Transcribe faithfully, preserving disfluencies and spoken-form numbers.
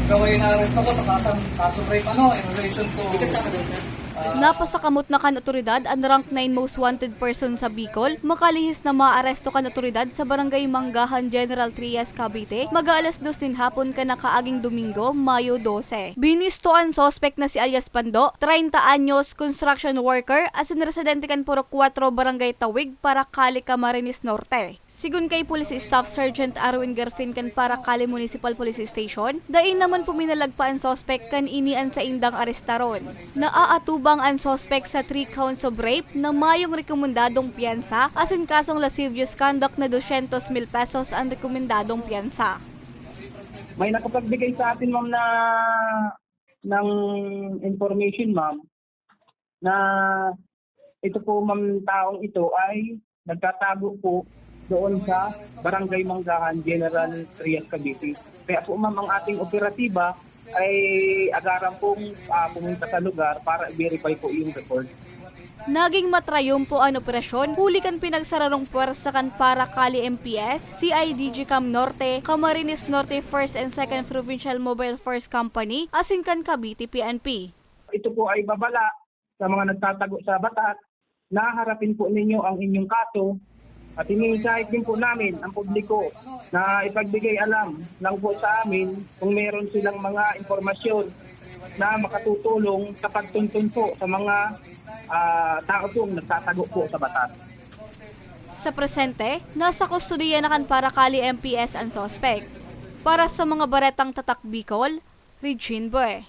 Ikaw ay naaresto ko sa kasang, kaso rape, ano, in relation to, ah, Napasakamot na kan otoridad an rank nine most wanted person sa Bicol, makalihis na maaresto kan otoridad sa Barangay Manggahan, General Trias, Cavite, mag-aalas dos nin hapon kan nakaaging Domingo, Mayo dose. Binisto an suspek na si alias Pando, treinta anyos, construction worker, asin residente kan Purok Kuwatro, Barangay Tawig, Paracali, Camarines Norte. Sigon kay Police Staff Sergeant Arwin Garfin kan Paracali Municipal Police Station, dai naman puminalagpa an suspek kan ini an saindang arestaron. Naaatubang an suspek sa three counts of rape na mayong rekomendadong piyansa asin kasong lascivious conduct na doscientos mil pesos an rekomendadong piyansa. May nakapagbigay sa atin, ma'am, na ng information, ma'am, na ito po, ma'am, taong ito ay nagtatago po doon sa Barangay Manggahan, General Trias, Cavite. Kaya po, ma'am, ang ating operatiba ay agaran pong ah, pumunta sa lugar para i-verify po yung record. Naging matrayumpo an operasyon huli kan pinagsararong pwersa kan Paracali M P S, C I D G Cam Norte, Camarines Norte First and Second Provincial Mobile Force Company, asin kan Cavite P N P. Ito po ay babala sa mga nagtatago sa batas na harapin po ninyo ang inyong kaso at ini-encourage din po namin ang publiko na ipagbigay alam lang po sa amin kung meron silang mga impormasyon na makatutulong sa pagtuntun po sa mga ah, tao pong nagtatago po sa batas. Sa presente, nasa kustodiya na kan Paracali M P S an suspek. Para sa mga baretang Tatak Bicol, Regine Boy.